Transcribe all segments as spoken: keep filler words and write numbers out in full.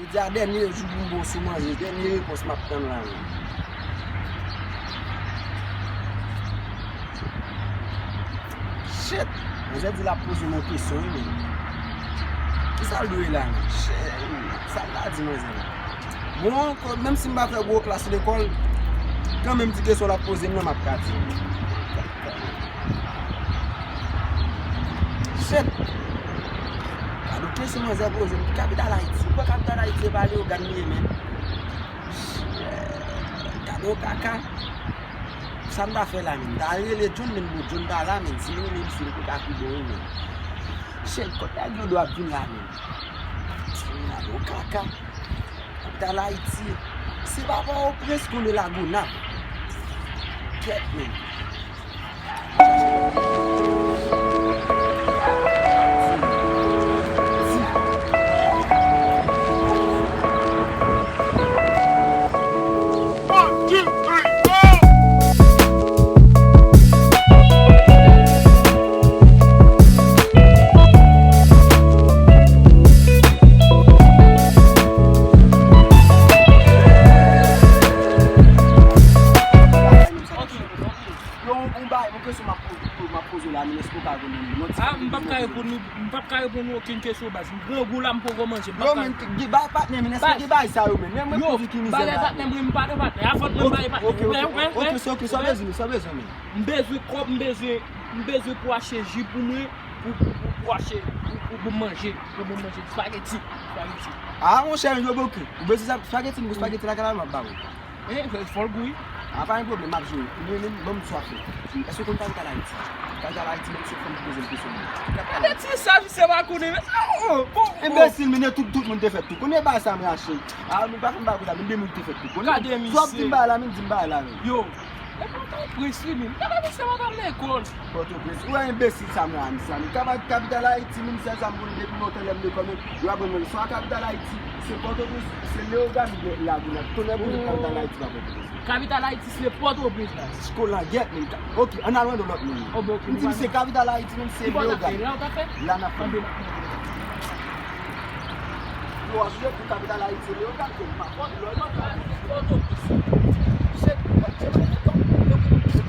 Jodi a dènye jou pou m bon sou manje, dènye repons m ap tann la menm. Shit! Manzè di l ap poze m yon kesyon, wi, men. Kisa l dwe la, men? Shit! Sa l ta di manzè la? Bon, ankò, menm si m pa fè gwo klas lekòl, kanmenm ti kesyon l ap poze m nan, m ap ka di l. Shit! Gade yon kesyon manzè poze m. Ki kapital Ayiti? Ou kwè kapital Ayiti e pa Leyogàn li ye, men? Shit! Gade yon kaka. Sa m ta fè la, men? M ta rele John, men bon, John pa la, men. Si m rele misye, li pou ka pi bon, wi, men. Shit, kote nèg yo dwe ap vin la, men? Gade yon kaka. Kapital Ayiti. Se pa Pòtoprens, konn e Lagonav. Kèt, men. One, two, three, four. Yo, yon, yon bagay, yon kesyon m ap poze, m ap poze w la, men èske w ka reponn mwen yon ti... Ah, m p ap ka reponn ou, m p ap ka reponn ou okenn kesyon, baz. M grangou la, m poko manje, m p ap ka. Yo, men, bay patnè, men èske gen bagay sa yo, men? Men mwen poze ki mizè bagay patnè, mwen m pa nan patnè. Avan mwen bay patnè. Ok, ok, ok, ok, ok, sa w bezwen, sa w bezwen, men? M bezwen kòb, m bezwen, m bezwen pou achte ji pou mwen, pou, pou, pou, pou achte, pou, pou, pou manje, pou, pou manje, spaghetti, spaghetti. Ah, monchè, yo bokou. Ou bezwen sa, spaghetti, m gon spaghetti lakay la, m ap ba ou. Eh, fò l gou, wi. Ah, pa gen pwoblèm, m ap jere. Men, men, ban m swafe. Èske w konn kapital Ayiti? Kapital Ayiti, men se fanm ki poze m kesyon. Gade ti saj, se pa konnen, men, oh, oh, oh. Enbesil, men, tout, tout moun te fèt tou. Konnen bagay sa, men, achte. Ah, nou pa konn bagay sa, men, de moun te fèt tou. Konnen, gade misye. Swa ap di m bagay la, men, di m bagay la, men. Yo, e Pòtoprens, wi, men. Gade misye, pa t al lekòl. Pòtoprens. Ou wè enbesil sa m wè a misye a, men. Kaba-, kapital Ayiti, menm sèl sa m konnen depi lontan lè m lekòl, men, yo ap ban mwen swa kapital Ayiti, se Pòtoprens, se Leyogàn, oubyen Lagonav. Tonnè boule, kapital Ayiti pa Pòtoprens. Kapital Ayiti se Pòtoprens la. Chikola gyèt, men. Ok, ann al mande lòt moun. Oh, bon, ok. M di misye kapital Ayiti, menm se Leyogàn. La n ap fè. Yo, w ap jwe pou kapital Ayiti, Leyogàn, ke m pa konn, lè w ap pale Pòtoprens. Se, se pa letan, yo, yo, yo,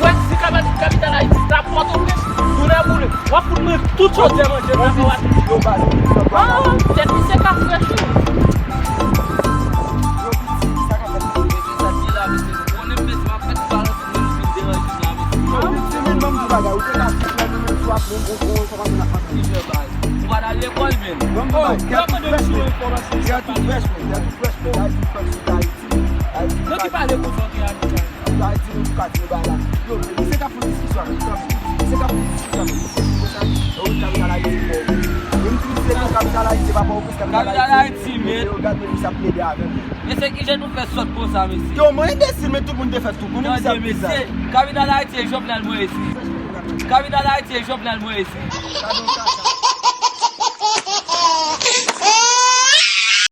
Wè, si kapital, kapital Ayiti ta Pòtoprens, tonnè boule, w ap fout mwen tout sòti manje nan kò a. Ah, tèt misye ka frèch wi. Ou pa t al lekòl, men. Oh, y ap mande m sou enfòmasyon. Nan ki pale konsa w te ale? Ayiti, nou ka di nou bagay la. Yo, misye ka fè diskisyon avè m, kanmenm. Misye ka fè diskisyon avè m, misye di konsa, yo, kapital Ayiti, bon. Yo, m di misye, non, kapital Ayiti, pa Pòtoprens, kapital Ayiti, men. Yo, gade, misye ap plede avè m. Men se kijan nou fè sòt konsa, mesye? Yo, mwen enbesil, men tout moun te fèt tou. Konnen misye ap di sa. Kapital Ayiti e Jovenel Moïse. Kapital Ayiti e Jovenel Moïse. Gade yon kaka.